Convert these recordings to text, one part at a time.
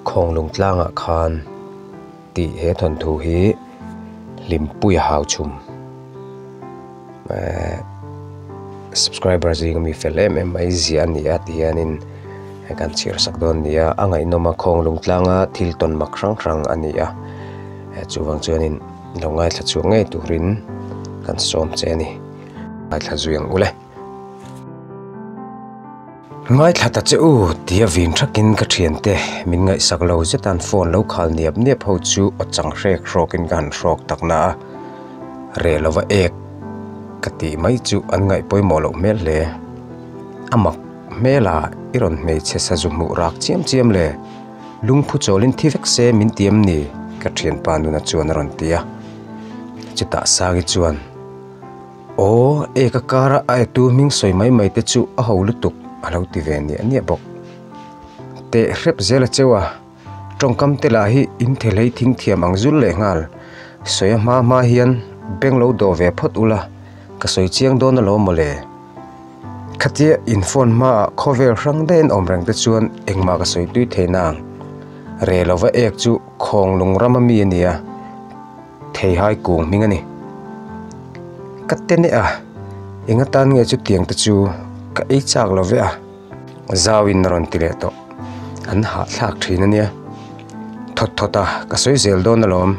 Khawnglung tlangah khan tih he thawnthu hi Hlimpuia Hauchhum ehh subscriber zinga mi fel em em mai ziah a ni a ti hianin kan chhiar sak dawn a ni a, a ngaihnawm a Khawnglung tlanga thil tawn mak hrang hrang a ni a, chuvang chuanin lo ngaithla chhuak ngei turin kan sawm che a ni. Ngaithla zui ang ule. Ngaithla ta che u, tia vin thakin ka thiante min ngaihsak lo zetan phone lo khal niap niap ho chu aw chang hrek hrawkin ka han hrawk tak na a, reh lova ek ka tih mai chu an ngaih pawimawh loh hmel hle. A mak hmel a, i rawn hmeichhe sazu hmuh rak chiam chiam le, lungphu chawlin thi vek se min ti em ni? ka thianpa nuna chuan a rawn ti a, chutah Sangi chuan. Aw, e ka kara a etu hming sawi mai mai te chu a ho lutuk a lo ti ve niah niah bawk. Teh hrep zel a cheu a, tawngkam te lah hi in thelhei thing thiam ang zul leh nghal. Sawi a hma hma hian beng lo dawh ve phawt ula, ka sawi chiang dawn alawm mawle. Khatia in phone hmaah khawvel hrang daih an awm reng te chuan engmah ka sawi tui thei nang. Reh lova ek chu khawnglung rama mi a nia. Theihai kung hming a ni. Ka te neh a, eng atan nge chutiang te chu ka ei chak lo ve a, zauin a rawn ti leh tawh. An hahthlak thin a nia. Thawt thawt a, ka sawi zel dawn alawm.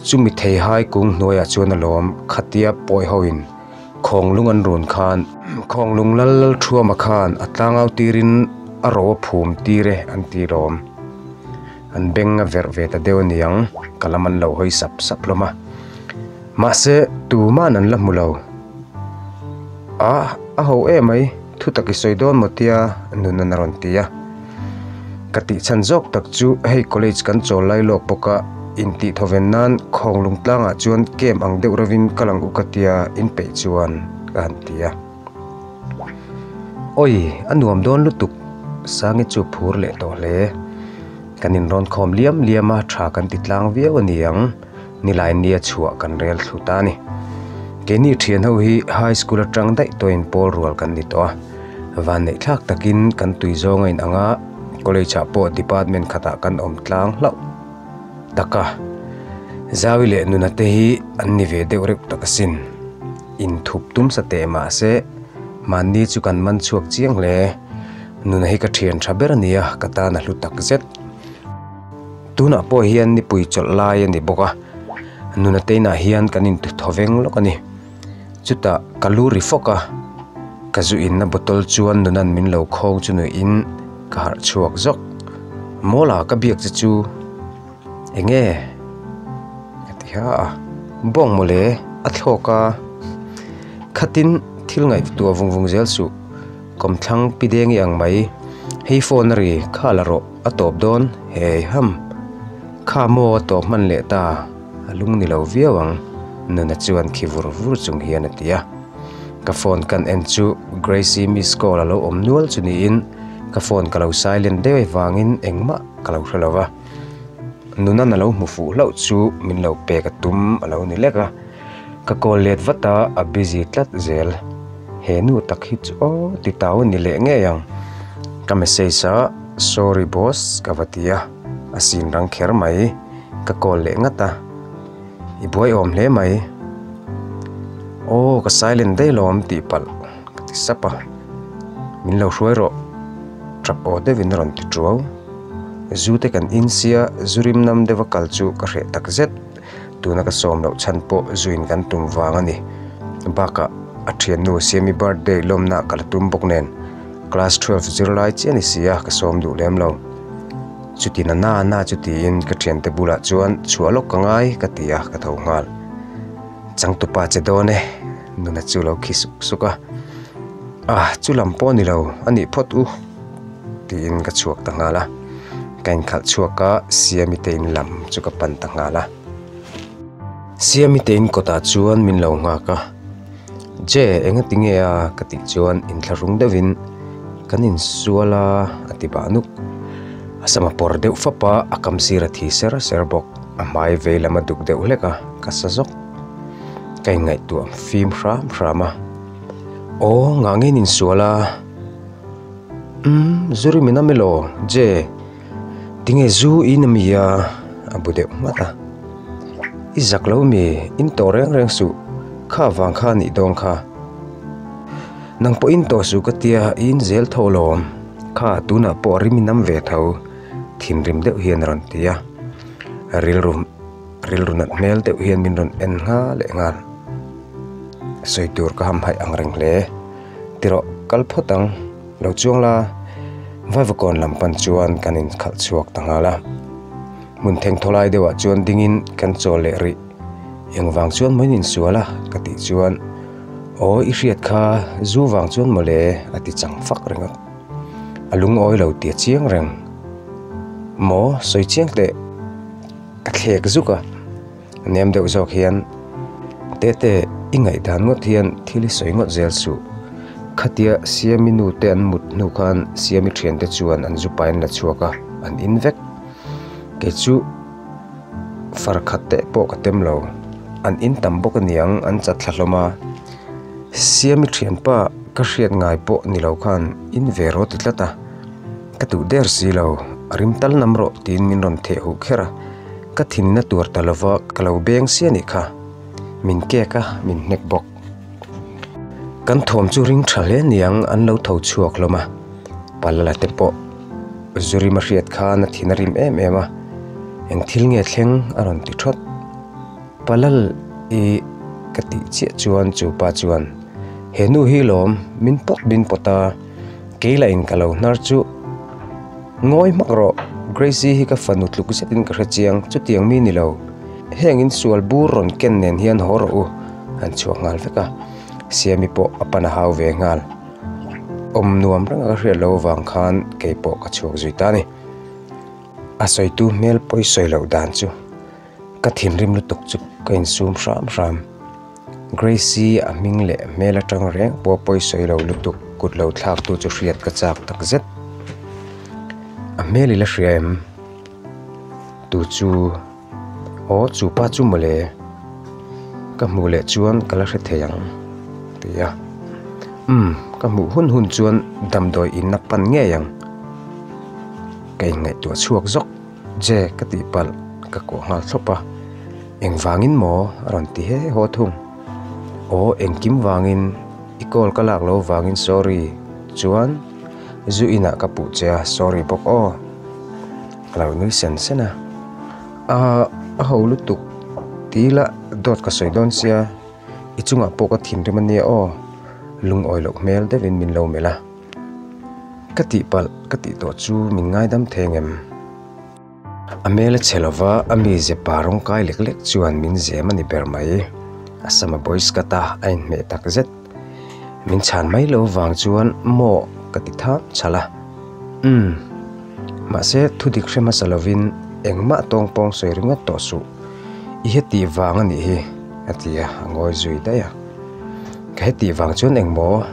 Chumi theihai kung hnuaiah chuan alawm khatia pawi hoin khawnglung an run khan khawnglung lal lal thuama khan a tlangau tirin a ro a phum tir e an ti lawm. An beng a verh ve ta deuh a niang, ka lam an lo hawi sap sap hlawm a. Mahse, tuman an la hmu lo. A, a ho em mai, thu tak i sawi dawn maw tia Nunan a rawn ti a. Ka tih chhan zawk tak chu hei college kan chawl lai lawk bawk a, intih thawven nan Khawnglung tlangah chuan camp ang deuh rovin ka lang u ka tia inpeih chuan ka han ti a. Awi, a nuam dawn lutuk, Sangi chu phur leh tawh hle. Kan inrawn khawm liam liam a, tha kan ti tlang viau a ni ang, nilai nia chhuah kan rel thlu ta a ni. Keini thian ho hi high school atang daih tawhin pawl rual kan ni tawh a, vanneih thlak takin kan tui zawng a inang a, college ah pawh department khatah kan awm tlang hlauh tak a, Zawi leh Nuna te hi an ni ve deuh reuh tak asin. Inthup tum sa teh mahse, mahni chu kan man chhuak chiang hle. Nuna hi ka thian tha ber a ni a, ka tan a hlu tak zet. Tunah pawh hian nipui chawlh lai a ni bawk a, Nuna te inah hian kan intu thaw veng lawk a ni. Chutah ka lu ri fawk a, ka zu inna bottle chuan Nuna'n min lo khawng chu nuihin ka harh chhuak zawk. Mawla ka biak che chu. Enge? Ka ti ha a, bawng mawle a thlawk a, khatin thil ngaihtuah vung vung zel suh, kawmthlang pi deng i ang mai, hei phone a ri kha la rawh a tawp dawn hei ham, kha maw a tawp hman leh ta a lung ni lo viau ang nuna chuan khi vur vur chung hian a ti a, ka phone kan en chu Gracie miss call a lo awm nual chu niin ka phone ka lo silent deuh avangin engmah ka lo hre lo va. Nunan a lo hmu fuh hlauh chu min lo pek a tum a lo ni lek a, ka call let vat a, a busy tlat zel. He nu tak hi chu aw ti tau a ni leh ngei ang. Ka message a, sorry boss ka va ti a, a sin rang kher mai, ka call leh ngat a, i buai awm hle mai. Aw ka silent daih lawm tih palh ka ti sap a, min lo hruai rawh tap aw deuhin a rawn ti tuau. Zu te kan in sia, zu rim nam deuha kal chu ka hreh tak zet. Tuna ka sawm loh chhan pawh zu in kan tum vang a ni. Bakah a thiannu Siami birthday lawmna ka la tum bawk nen class 12 zirlai chiah a ni si a, ka sawm duh lem lo. Chuti na na na chu tiin ka thiante bulah chuan chhuah lawk ka ngai ka ti a, ka tho nghal. Changtupa che dawn e, nuna chu lo khi suk suk a. Ah, chu lam pawh a ni lo, a nih phawt u. Tiin ka chhuak ta nghal a, ka inkhalh chhuak a, Siami te in lam chu ka pan ta nghal a. Siami te in kawtah chuan min lo nghak a, Je, enga ti nge a? ka tih chuan inthlahrung deuhin kan insual a, a ti bah nuk. A sam a pawr deuh fap a, a kam sir a thi ser ser bawk, a hmai vei lam a duk deuh hlek a, ka sa zawk. Ka inngaihtuah fim hram hram a, Aw, ngah nge in insual a? Umm, Zuri min a mi lo, Je. Tinge zu in ami a? A bu deuh nghat a. I zak lo mi, in tawh reng reng suh, kha vang kha nih dawn kha. Nang pawh in tawh suh ka tia, i in zel tho lawm. Kha tunah pawh rim i nam ve tho, thinrim deuh hian a rawn ti a. Rilru rilru nat hmel deuh hian min rawn en nghal leh nghal. Sawi tur ka hamhaih ang reng hle. Tirawh, kal phawt ang. Lo chuang la, Vaivakawn lam pan chuan kan inkhalh chhuak ta nghal a. Hmun theng thaw lai deuhah chuan dingin kan chawl leh rih. Engvang chuan maw in insual a? ka tih chuan, Aw i hriat kha, zu vang chuan mawle a ti chang fak ringawt. A lungawi lo tia chiang reng. Maw, sawi chiang teh ka thlek zuk a. Nem deuh zawk hian, Tete, i ngaihdan ngawt hian thil i sawi ngawt zel suh. Khatia Siami nu te an mut hnu khan Siami thiante chuan an zu pain la chhuak a, an in vek. Kei chu far khat teh pawh ka tem lo. An in tam bawk aniang an chat thla hlawm a. Siami thianpa ka hriat ngai pawh ni lo khan in ve rawh ti tlat a. Ka duh der si lo, a rim tal nam rawh tiin min rawn theh huh kher a. Ka thinna tur ta lova ka lo beng sia nih kha. Min kek a, min hnek bawk. Kan thawm chu ring tha hle niang an lo tho chhuak hlawm a. Palala te pawh Zurima hriat khan a thin a rim em em a, eng thil nge thleng a rawn ti thawt. Palal i ka tih chiah chuan chu pa chuan, He nu hi lawm, min pawt min pawt a, kei lah in ka lo hnar chu. Ngawi hmak rawh, Gracie hi ka fanu tluk zetin ka hre chiang, chutiang mi ni lo. Heng in sual bur rawn ken nen hian haw rawh u, an chhuak nghal vek a. Siami pawh a pan a hau ve nghal. Awm nuam reng a ka hriat loh avang khan kei pawh ka chhuak zui ta a ni. A sawitu hmel pawi sawi loh dan chu ka thinrim lutuk chu ka insum hram hram. Gracie a hming leh hmel atang reng pawh pawi sawi lo lutuk kut lo thlak tu chu hriat ka chak tak zet. A hmel i la hria em? Tu chu? Aw chu pa chu mawle. Ka hmuh leh chuan ka la hre thei ang ti a. Umm ka hmuh hun hun chuan damdawi in a pan ngei ang. Ka inngaihtuah chhuak zawk. Je ka tih palh ka kuah nghal thlawp a, engvangin maw a rawn ti he haw thung. Aw engkim vangin i call ka lak lo vangin sorry chuan zu inah ka puh che a sorry bawk aw ka lo nui sen sen a. Aa a ho lutuk ti ila dawt ka sawi dawn sia i chungah pawh ka thinrim ania aw lungawi loh hmel deuhin min lo melh a. Ka tihpalh ka tih tawh chu min ngaidam thei ngem? A hmel a chhe lova, a mize pa rawng kai lek lek chuan min zem a ni ber mai. A sama boys cut a, a inhmeh tak zet. Min chhan mai lo vang chuan maw ka ti thap chhalh a. Umm. Mahse, thu dik hre hmasa lovin engmah tawngpawng sawi ringawt tawh suh. I hetih vang a nih hi, a ti a, a ngawi zui daih a. Ka hetih vang chuan engmaw?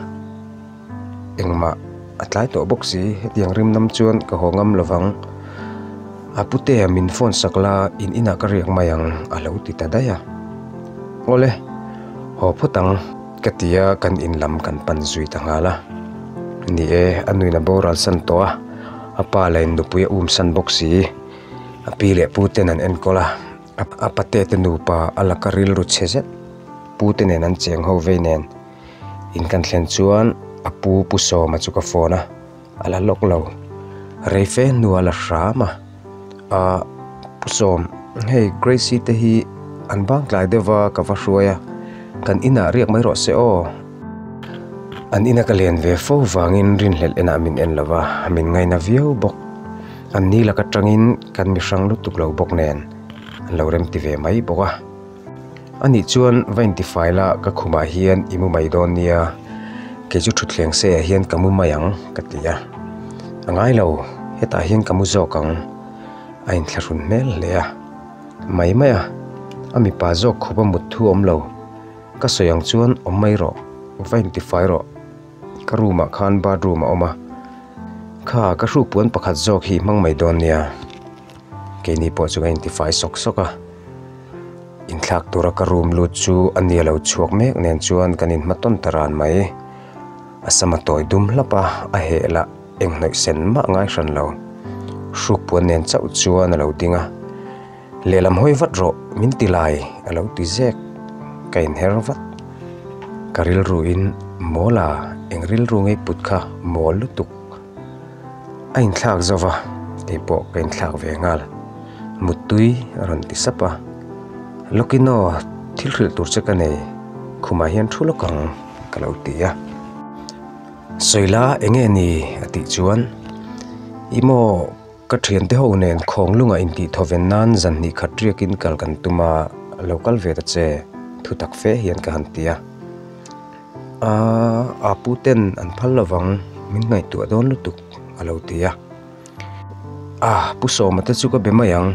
Engmah a tlai tawh bawk si, hetiang rim nam chuan ka haw ngam lovang. A putea min phone sak la, in inah ka riak mai ang a lo ti ta daih a. Awle, haw phawt ang ka ti a, kan in lam kan pan zui ta nghal a. Ni e, a nuin a boral san tawh a, a pa lah in nupui a um san bawk si. A pi leh pu ten an enkawl a, a pate te nupa a laka rilru chhe zet pu te nen an cheng ho vei nen. In kan thlen chuan a pu Pu Sawma chu ka phone a, a la lawk lo. Rei fe hnu a la hram a, Ahh Pu Sawm, hei Gracie te hi an bang tlai deuh va ka va hruai a, kan inah riak mai rawh se aw. An ina ka len ve fo vangin rinhlelh enah min en lo va, min ngaina viau bawk. An ni lak atangin kan mi hrang lutuk lo bawk nen an lo remti ve mai bawk a. Anih chuan va intifai la ka khumah hian i mu mai dawn nia, kei chu thutthleng seiah hian ka mu mai ang ka ti a. A ngai lo, hetah hian ka mu zawk ang, a inthlahrun hmel hle a. Mai mai a, a mipa zawk khup a mut thu awm lo, ka sawi ang chuan awm mai rawh, va intifai rawh, ka room ah khan bathroom a awm a, kha ka hrupuan pakhat zawk hi hmang mai dawn nia. Keini pawh chu ka intifai sawk sawk a, inthlak tura ka room lut chu a ni a lo chhuak mek nen chuan kan inhma tawn ta ran mai. A sam a tawi dum hlap a, a heh lah eng hnawih sen mah ngai hran lo. Hruk puan nen chauh chuan a lo ding a, Lehlam hawi vat rawh, min ti lai, a lo ti zek. Ka inher vat. Ka rilruin, Mawl a, eng rilru ngei put kha mawl lutuk. A inthlak zo va, kei pawh ka inthlak ve nghal. Muttui a rawn ti sap a, Lawkinaw, thil hrilh tur che ka nei, khumah hian thu lawk ang, ka lo ti a. Sawila eng nge ni? a tih chuan, I maw, ka thiante ho nen khawng lungah intih thawven nan zan hnih khat riakin kal kan tum a, lo kal ve ta che, thu tak fe hian ka han ti a. Aaa, a pu ten an phal lovang, min ngaihtuah dawn lutuk, a lo ti a. A, Pu Sawma te chu ka be mai ang,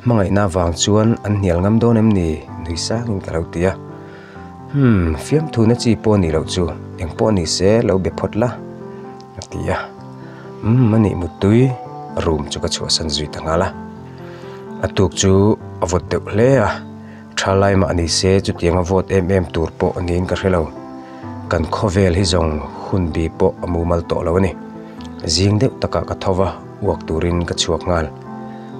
hmangaihna avang chuan an hnial ngam dawn em ni? nui sangin ka lo ti a. Umm, fiamthuna chi pawh nih loh chu, eng pawh ni se lo be phawt la, a ti a. Umm, a nih muttui, room chu ka chhuahsan zui ta nghal a. A tuk chu a vawt deuh hle a. Tha lai mah ni se chutianga vote em em tur pawh niin ka hre lo. Kan khawvel hi zawng hun bi pawh a mumal tawh lo a ni. Zing deuh takah ka tho va, uak turin ka chhuak nghal.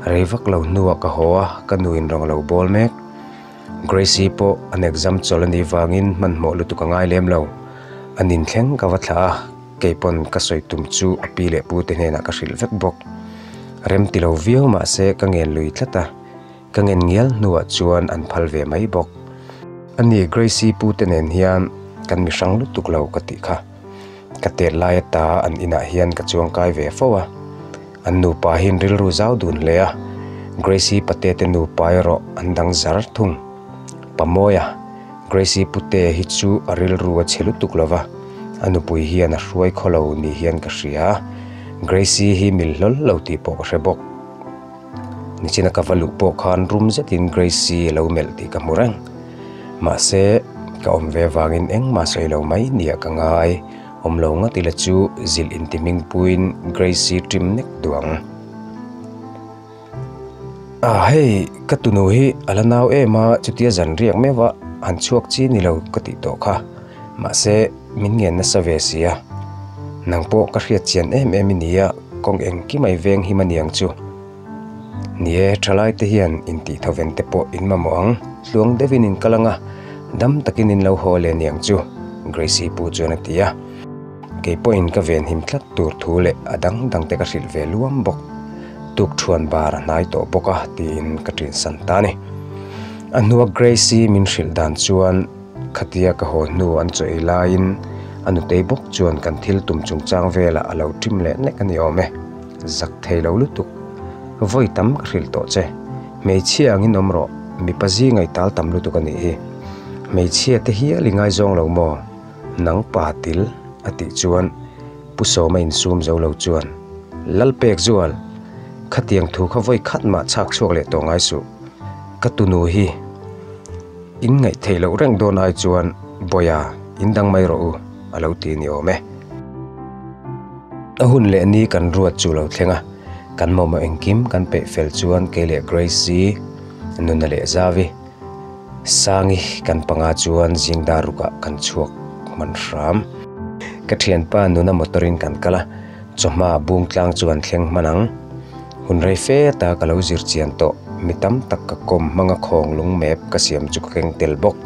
Rei vak lo hnuah ka haw a, ka nuin rawng a lo bawl mek. Gracie pawh an exam chawlh a nih vangin hmanhmawh lutuk a ngai lem lo. A nin thleng ka va thlah a, kei pawn ka sawi tum chu a pi leh pu te hnenah ka hrilh vek bawk. Rem ti lo viau mah se ka ngen lui tlat a. Ka ngen ngial hnuah chuan an phal ve mai bawk. Ani Gracie pu te nen hian kan mi hrang lutuk lo ka tih kha. Ka tet lai ata an inah hian ka chuang kai ve fo a. An nupa hian rilru zau dun hle a, Gracie pate te nupa erawh an dang zar thung. Pamawia, Gracie pute hi chu a rilru a chhe lutuk lo va, a nupui hian a hruai khaw lo ni hian ka hria. Gracie hi mil hlawl lo tih pawh ka hre bawk. Nichina ka va luh pawh khan rum zetin Gracie a lo melh tih ka hmu reng. Mahse, ka awm ve vangin engmah sawi lo mai nia ka ngai. Awm lo ngawt ila chu zilh inti hmingpuiin Gracie ṭim nek duh ang. Ah hei, ka tunu hi a la nau em a, chutia zan riak meuh a han chhuak chi ni lo ka tih tawh kha. Mahse, min ngen nasa ve si a. Nang pawh ka hriat chian em em i ni a, kawng engkim a i veng him a niang chu. Ni e, thalai te hian intih thawven te pawh in mamawh ang, tluang deuhin in kal ang a, dam takin in lo haw leh niang chu, Gracie pu chuan a ti a. Kei pawhin ka venhim tlat tur thu leh a dang dang te ka hrilh ve luam bawk. Tuk thuan bar a hnai tawh bawk a, tiin ka ṭinsan ta a ni. A hnua Gracie min hrilh dan chuan, Khatia ka haw hnu an chaw ei laiin a nutei bawk chuan kan thil tum chungchang velah a lo ṭim leh nek a ni awm e. Zak thei lo lutuk. Vawi tam ka hrilh tawh che. Hmeichhia angin awm rawh, mipa zinga i tal tam lutuk a nih hi. Hmeichhia te hial i ngaizawng lo maw? Nang pa til a tih chuan Pu Sawma insum zo lo chuan, Lalpek Zual, khatiang thu kha vawi khat mah chhak chhuak leh tawh ngai suh. Ka tunu hi. In ngaih theih loh reng dawn ai chuan Bawia in dang mai rawh u a lo ti ni awm e. A hun leh ni kan ruat chu lo thleng a, kan mamawh engkim kan peih fel chuan kei leh Grace-i, Nuna leh Zavi, Sangi kan panga chuan zingdar rukah kan chhuak hman hram. Ka thianpa Nuna motor-in kan kal a, chawhma bung tlang chu an thleng hman ang. Hun rei fe ata ka lo zir chian tawh, mi tam tak ka kawm hmanga khawng lung map ka siam chu ka keng tel bawk.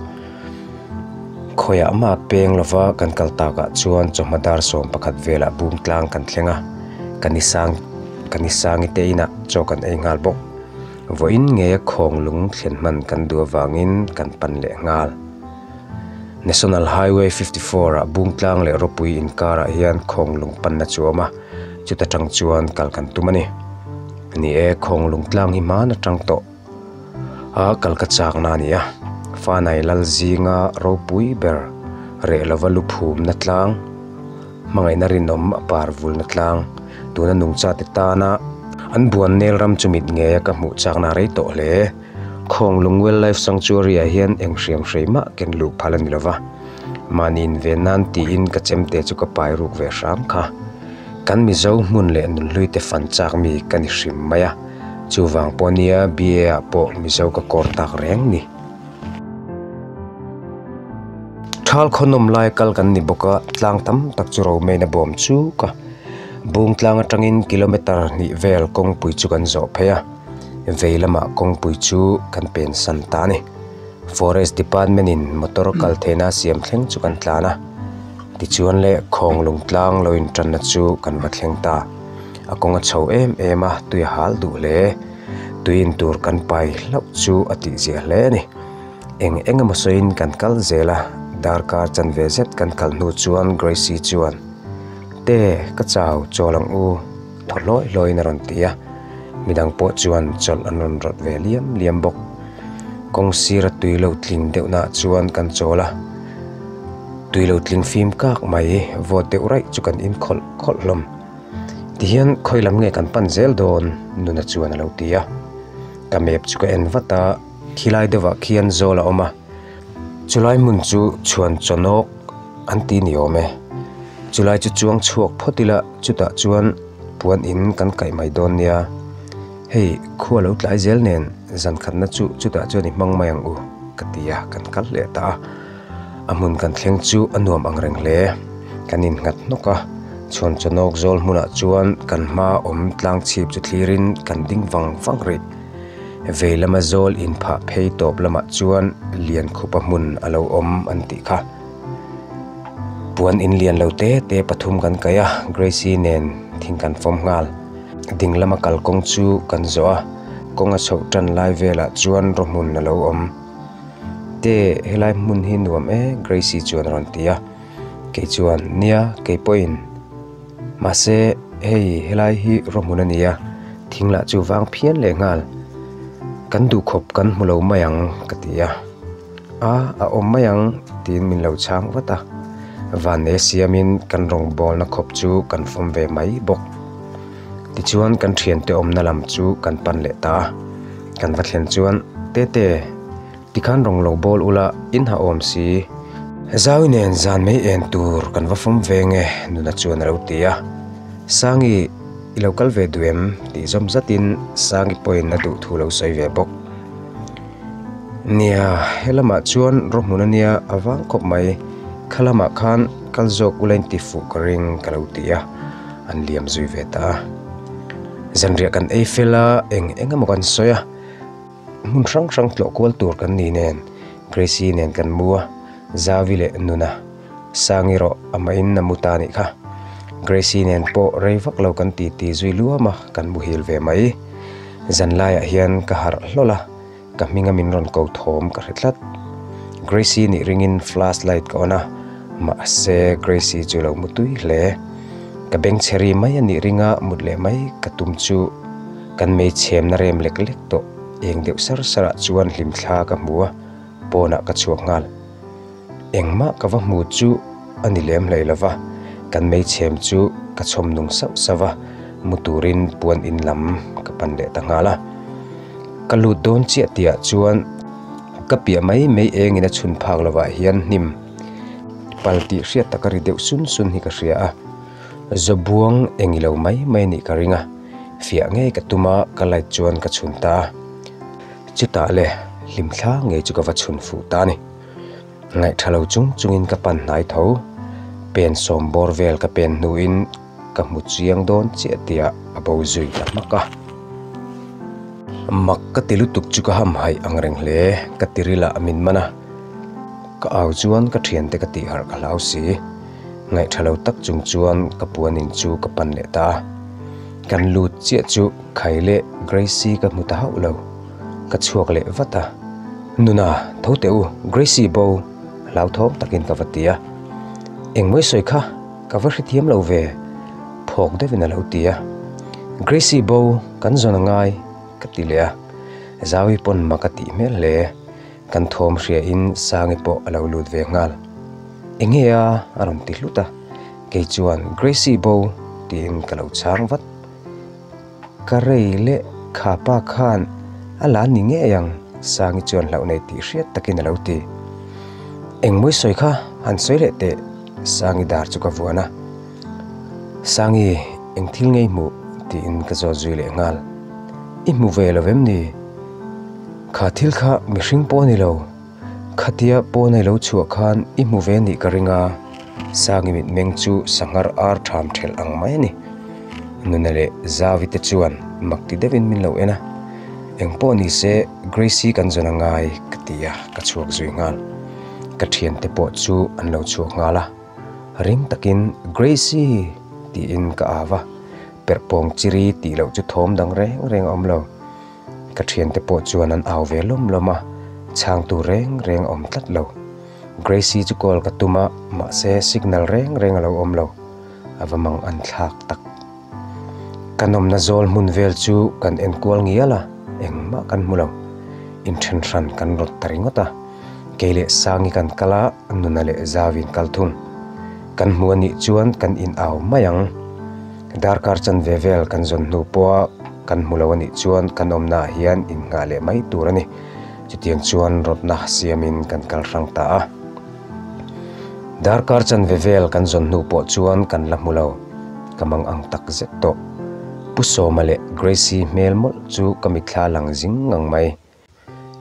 Khawiah mah peng lova kan kal takah chuan chawhma dar 11 velah bung tlang kan thleng a, ka ni sang ka ni sangi te inah chaw kan ei nghal bawk. Vawiin ngeia khawng lung thlen hman kan duh avangin kan pan leh nghal. National Highway 54 ah Bungtlang leh Rawpui inkarah hian Khawnglung panna chu a awm a, chuta tang chuan kal kan tum a ni. Ni e, Khawnglung tlang hi hman atang tawh a kal ka chakna a ni a, Fanai lal zinga ropui ber reh lova luphumna tlang, hmangaihna rinawm a par vulna tlang, tuna nungchate tana an buan nel ram chu mit ngeia ka hmuh chakna a rei tawh hle. Khawnglung Wildlife Sanctuary ah hian eng hriam hrei mah ken luh phal a ni lova, mahni inven nan tiin ka chemte chu ka pai ruk ve hram kha. Kan Mizo hmun leh nunhlui te fan chak mi ka ni hrim mai a, chuvang pawh nia BA ah pawh Mizo ka kawr tak reng ni. Thal khaw nawm lai kal kan ni bawk a, tlang tam tak chu romain a bawm chuk a. Bungtlang atangin kilometre hnih vel kawngpui chu kan zawh phei a, vei lamah kawngpui chu kan pen san ta a ni. Forest department in motor kal theihna a siam thleng chu kan tlan a, tichuan leh Khawnglung tlang lo intanna chu kan va thleng ta. A kawng a chho em em a, tui a hal duh hle. Tui in tur kan pai hlauh chu a tihziah hle a ni. Eng eng emaw sawiin kan kal zel a, darkar chanve zet kan kal hnu chuan Gracie chuan, Te, ka chau, chawl ang u, thaw hlawi hlawiin a rawn ti a. Midang pawh chuan chawlh an rawn rawt ve liam liam bawk. Kawng sira tui lo tling deuhnaah chuan kan chawl a, tui lo tling fim kak mai, vawt deuh raih chu kan inkhawlh khawlh hlawm. Tihian khawi lam nge kan pan zel dawn? Nuna chuan a lo ti a. Ka map chu ka en vat a, khilai deuhah khian zawl a awm a, chulai hmun chu chhuan chawnawk an ti ni awm e. Chulai chu chuang chhuak phawt ila chutah chuan puan in kan kaih mai dawn nia. Hei khua lo tlai zel nen zan khatna chu chutah chuan i hmang mai ang u ka ti a, kan kal leh ta a. A hmun kan thleng chu a nuam ang reng hle. Kan innghat hnawk a, chhuan chawnawk zawl hmunah chuan kan hma awm tlang chhip chu thlirin kan ding vang vang rih. Vei lama zawl inphah phei tawp lamah chuan lian khupa hmun a lo awm an tih kha. Puan in lian lo te te pathum kan kaih a, Gracie nen thing kan fawm nghal. Ding lama kalkawng chu kan zawh a, kawng a chhoh tan lai velah chuan rawhmun a lo awm. Te, helai hmun hi nuam e, Gracie chuan a rawn ti a. Kei chuan, Nia, kei pawhin. Mahse, hei helai hi rawhmun a ni a, thing lah chu vang phian leh nghal. Kan duhkhawp kan hmu lo mai ang, ka ti a. A, a awm mai ang, tiin min lo chhang vat a. Vanne siamin kan rawngbawlna khawp chu kan fawm ve mai bawk. Tichuan kan thiante awmna lam chu kan pan leh ta a. Kan va thlen chuan, Tete, tikhan rawng lo bawl ula, in ha awm si. Zaui nen zan mai en tur kan va fawm ve nge, nuna chuan a lo ti a. Sangi, i lo kal ve duh em? tih zawm zatin Sangi pawhin a duh thu lo sawi ve bawk. Nia, he lamah chuan rawhmun a nia a vang khawp mai. Kha lamah khan kal zawk ula in ti fuh ka ring ka lo ti a. An liam zui ve ta a. Zanriah kan ei fel a, eng eng emaw kan sawi a, hmun hrang hrang tlawh kual tur kan ni nen Gracie nen kan mu a, Zavi leh Nuna, Sangi rawh amahin a mu ta anih kha. Gracie nen pawh rei vak lo kan titi zui luam a, kan muhil ve mai. Zan laiah hian ka harh hlawl a, Ka hminga min rawn ko thawm ka hre tlat. Gracie nih ringin flash light ka on a, mahse Gracie chu lo mu tui hle. Ka beng chhe ri mai a nih ringa mut leh mai ka tum chu kan mei chhemna rem lek lek tawh eng deuh sar sarah chuan hlimthla ka hmu a, pawnah ka chhuak nghal. Engmah ka va hmu chu a ni lem hlei lo va, kan mei chhem chu ka chhawm nung sauh sauh a, mu turin puan in lam ka pan leh ta nghal a. Ka lut dawn chiah tihah chuan ka piah mai mai engin a chhun phak lovah hian hnim pal tih hriat taka ri deuh sun sun hi ka hria a, Zawbuang eng ilo mai mai a nih ka ring a, fiah ngei ka tum a, ka light chuan ka chhun ta a. Chutah le hlimthla ngei chu ka va chhun fuh ta a ni. Ngaihtha lo chung chungin ka pan hnai tho. Pen sawm bawr vel ka pen hnuin ka hmu chiang dawn chiah tihah a bo zui ta hmak a. Mak ka ti lutuk chu ka hamhaih ang reng hle, ka tirilah min man a. Ka au chuan ka thiante ka tihharh ka hlau si. Ngaihtha lo tak chung chuan ka puanin chu ka pan leh ta a. Kan lut chiah chu Khai leh Gracie ka hmu ta hauh lo. Ka chhuak leh vat a. Nuna, tho teh u, Gracie bo, hlauthawm takin ka va ti a. Engmawi sawi kha ka va hrethiam lo ve, phawk deuhin a lo ti a. Gracie bo, kan zawn a ngai, ka ti leh a. Zaui pawn mak a tih hmel hle. Kan thawm hriain Sangi pawh a lo lut ve nghal. Enge a? a rawn ti hlut a. Kei chuan, Gracie bo, tiin ka lo chhang vat. Ka rei leh kha pa khan a la ni ngei ang, Sangi chuan hlauh nei tih hriat takin a lo ti. Engmawi sawi kha han sawi leh teh, Sangi dar chu ka vuan a. Sangi, eng thil ngei hmuh? tiin ka zawt zui leh nghal. I hmu ve lo vem ni? Kha thil kha mihring pawh a ni lo. Khatia pawn a i lo chhuah khan i hmu ve nih ka ring a, Sangi mitmeng chu sanghar ar tham thelh ang mai a ni. Nuna leh Zavi te chuan mak ti deuhin min lo en a, Engpawh ni se Gracie kan zawn a ngai ka ti a, ka chhuak zui nghal. Ka thiante pawh chu an lo chhuak nghal a, ring takin Gracie tiin ka au a, perhpawng chiri tih loh chu thawm dang reng reng a awm lo. Ka thiante pawh chuan an au ve lawm lawm a, chhangtu reng reng a awm tlat lo. Gracie chu call ka tum a, mahse signal reng reng a lo awm lo. A va mang an thlak tak. Kan awmna zawl hmun vel chu kan enkual ngial a, engmah kan hmu lo. Inthen hran kan rawt ta ringawt a. Kei leh Sangi kan kal a, Nuna leh Zavi'n kal thung. Kan hmu a nih chuan kan in au mai ang. Darkar chanve vel kan zawn hnu pawha kan hmu lo a nih chuan kan awmnaah hian innghah leh mai tur a ni. Chutiang chuan rawtna siamin kan kal hrang ta a. Darkar chanve vel kan zawn hnu pawh chuan kan la hmu lo. Ka mang ang tak zet tawh. Pu Sawma leh Gracie hmel mawlh chu ka mitthla lang zing ngang mai.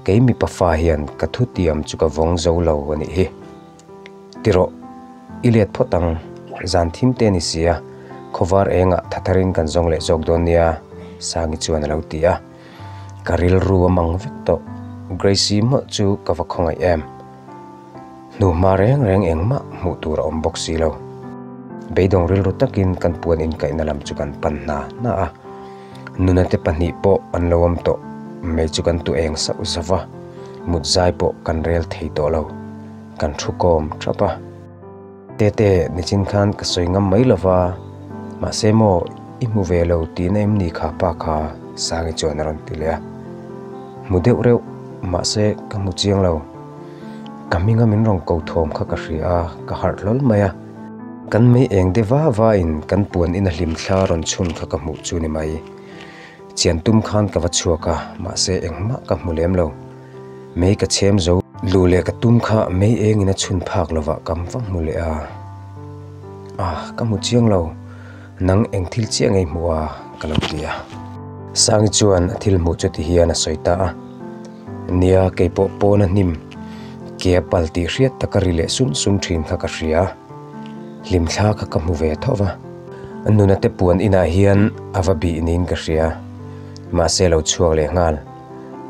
Kei mipa fa hian ka thutiam chu ka vawng zo lo a nih hi. Ti rawh, i let phawt ang, zan thim te ni sia, khawvar engah thatharin kan zawng leh zawk dawn nia, Sangi chuan a lo ti a. Ka rilru a mang vek tawh, Gracie mawlh chu ka va khawngaih em. Hnuhma reng reng engmah hmuh tur a awm bawk si lo. Beidawng rilru takin kan puan inkaihna lam chu kan pan hna hna a. Nuna te pahnih pawh an lo awm tawh mai chu kan tu eng sauh zauh va, mut zai pawh kan rel thei tawh lo. Kan thu kawm thap a. Tete, nichin khan ka sawi ngam mai lo va, mahse maw i hmu ve lo tihna em ni kha pa kha? Sangi chuan a rawn ti leh a. Hmu deuh reuh, mahse ka hmu chiang lo. Ka hminga min rawn ko thawm kha ka hria a, ka harh hlawl mai a. Kan mei eng de va va in kan puan in a hlim thla rawn chhun kha ka hmuh chu ni mai. Chian tum khan ka va chhuak a, mahse engmah ka hmu lem lo. Mei ka chhem zo. Luh leh ka tum kha mei eng in a chhun phak lovah ka va hmu leh a. Ah, ka hmu chiang lo. Nang eng thil chiah ngei hmuh a? ka lo ti a. Sangi chuan a thil hmuh chu ti hian a sawi ta a. Nia, kei pawh pawn a hnim. Ke a pal tih hriat tak a ri leh sun sun thin kha ka hria. Hlimthla kha ka hmu ve tho va. Nuna te puan inah hian a va bih niin ka hria. Mahse lo chhuak leh nghal.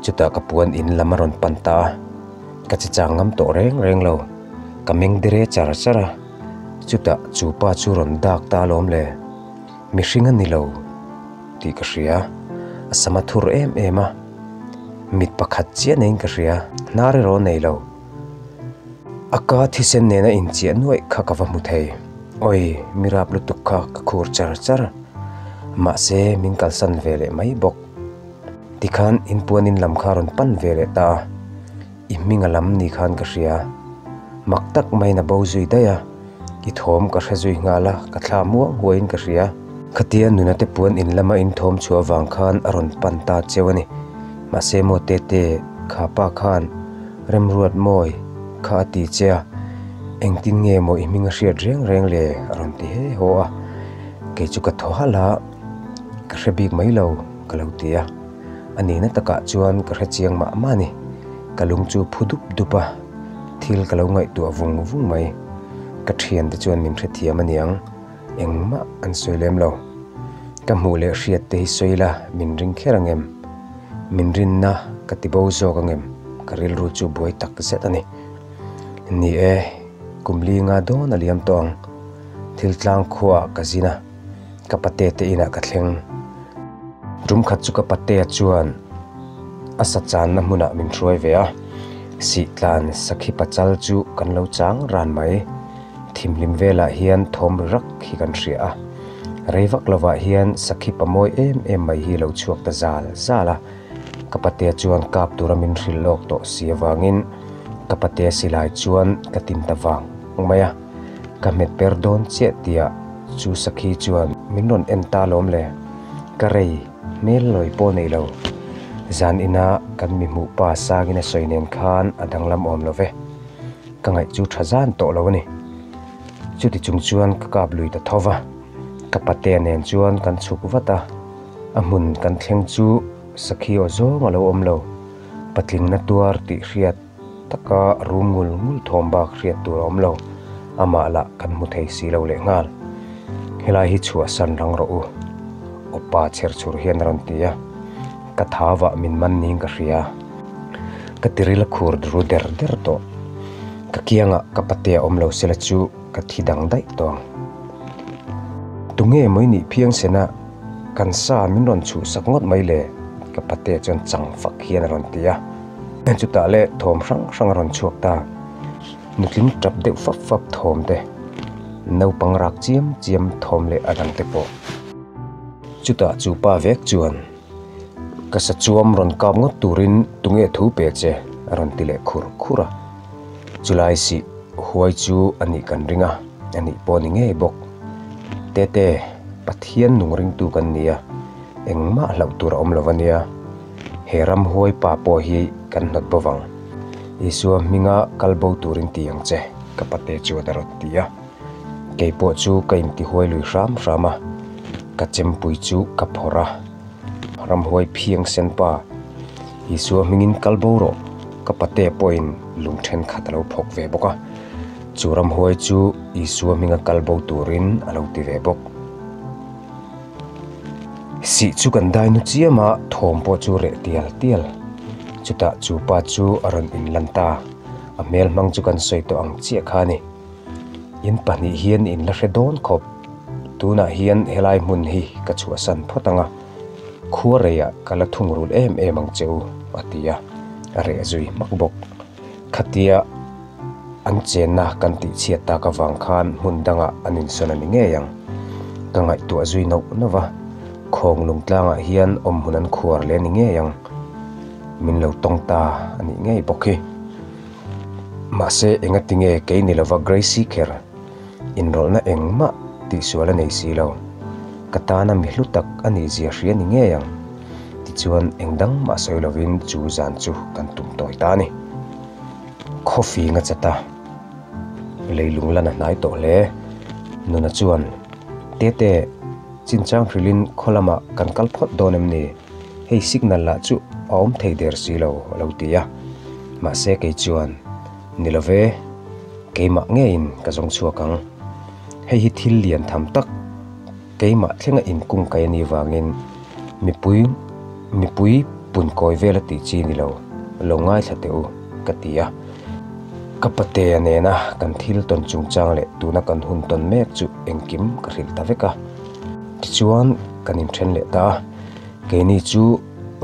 Chutah ka puan in lam a rawn pan ta a. Ka che chang ngam tawh reng reng lo. Ka meng dire char char a. Chutah chu pa chu rawn dak ta alawm le. Mihring a ni lo tih ka hria. A sam a thur em em a. Mit pakhat chiah neiin ka hria. Hnar erawh a nei lo. A ka thisen nena inchiah nuaih kha ka va hmu thei. Awi, mi rap lutuk kha ka khur char char. Mahse, min kalsan ve leh mai bawk. Tikhan inpuanin lam kha a rawn pan ve leh ta a. I hming a lam ni khan ka hria. Mak tak maiin a bo zui daih a, i thawm ka hre zui nghal a, ka thla muang huaiin ka hria. Khatia nuna te puan in lama in thawm chhuah avang khan a rawn pan ta cheu a ni. Mahse maw Tete, kha pa khan Remruat mawi kha a ti che a, engtin nge maw i hming a hriat reng reng le a rawn ti he haw a. Kei chu ka thaw halh a, ka hre bik mai lo ka lo ti a. A nihna takah chuan ka hre chiang mah mah a ni. Ka lung chu phu dup dup a, thil ka lo ngaihtuah vung vung mai. Ka thiante chuan min hrethiam a niang, engmah an sawi lem lo. Ka hmuh leh hriat te hi sawi la min ring kher ang em? Min rinna ka ti bo zawk ang em? Ka rilru chu buai tak zet a ni. Ni e, kum li nga dawn a liam tawh ang. Thil tlang khuaah ka zin a. Ka pate te inah ka thleng. Tum khat chu ka patea chuan a sa channa hmunah min hruai ve a, sihtlan sakhi pachal chu kan lo chang ran mai. Thimhlim velah hian thawm ri rak hi kan hria a, rei vak lovah hian sakhi pamawi em em mai hi lo chhuak ta zal zal a. Ka patea chuan kap tura min hrilh lawk tawh si avangin ka patea silai chuan ka tin ta vang mai a. Ka hmet per dawn chiah tiah chu sakhi chuan min rawn en ta alawm le. Ka rei hmel lawi pawh nei lo. Zan ina kan mi hmuh pa sangin a sawi nen khan a danglam awm lo ve. Ka ngaih chu tha zan tawh lo a ni. Chuti chung chuan ka kap lui ta tho va. Ka patea nen chuan kan chhuk vat a. A hmun kan thleng chu sakhi aw zawng a lo awm lo. Patlingna tuar tih hriat. Taka rum ngul ngul thawm bak hriat tur a awm lo, amah lah kan hmu thei si lo leh nghal. Helai hi chhuahsan rang rawh u. Aw pa chher chhur hian a rawn ti a, ka thavah min man niin ka hria. Ka tiril a khur ru der der tawh. Ka kiangah ka patea awm lo sela chu ka thi dang daih tawh ang. Tunge maw i nih phiang sena kan sa min rawn chhuhsak ngawt mai le? Ka patea chuan chang fak hian a rawn ti a. Chutah leh thawm hrang hrang a rawn chhuak ta. Nutling tap deuh fap fap thawm te, naupang rak chiam chiam thawm leh a dang te pawh. Chutah chu pa vek chuan, Ka sa chuam rawn kap ngawt turin tunge thu pe che? a rawn ti leh khur khur a. Chulai sih huai chu a nih kan ring a, a nih pawh a ni ngei bawk. Tete, Pathian nung ringtu kan ni a, engmah hlauh tur a awm lo a nia. He ramhuai pa pawh hi kan hnawt bo vang. Isua hminga kal bo turin ti ang che, ka pate chuan a rawn ti a. Kei pawh chu ka intihuai lui hram hram a, ka chempui chu ka phawrh a. Ramhuai phiang sen pa, Isua hmingin kal bo rawh, ka pate pawhin lung thenkhat a lo phawk ve bawk a. Chu ramhuai chu Isua hminga kal bo turin a lo ti ve bawk. Sih chu kan dai nu chiam a, thawm pawh chu reh tial tial. Chutah chu pa chu a rawn inlan ta, a hmel hmang chu kan sawi tawh ang chiah kha a ni. In pahnih hian in la hre dawn khawp, tunah hian helai hmun hi ka chhuahsan phawt ang a, khua reiah ka la thungrul em em ang che u, a ti a, a reh zui hmak bawk. Khatia an chenna kan tih chhiat tak avang khan hmun dangah an insawn a ni ngei ang. Ka ngaihtuah zui nauh nauh va, khawng lung tlangah hian awm hmun an khuar leh a ni ngei ang. Min lo tawng ta a nih ngei bawk hi. Mahse engati nge kei ni lova Gracie kher inrawlhna engmah tihsual a nei si lo. Ka tana mi hlu tak a nih zia hria ni ngei ang. Tichuan eng dang mah sawi lovin chu zan chu kan tum tawi ta a ni. Khawfing a chat a, leilung lan a hnai tawh hle. Nuna chuan, Tete, chinchang hrilhin khaw lamah kan kal phawt dawn em ni? Hei signal lah chu a awm thei der si lo, a lo ti a. Mahse kei chuan, Ni lo ve, keimah ngeiin ka zawng chhuak ang. Hei hi thil lian tham tak. Keimah thlenga inkung kai a nih vangin mipui mipui pun kawi vel a tih chi ni lo, lo ngaithla teh u, ka ti a. Ka patea nena kan thil tawn chungchang leh tuna kan hun tawn mek chu engkim ka hrilh ta vek a. Tichuan kan inthen leh ta a, keini chu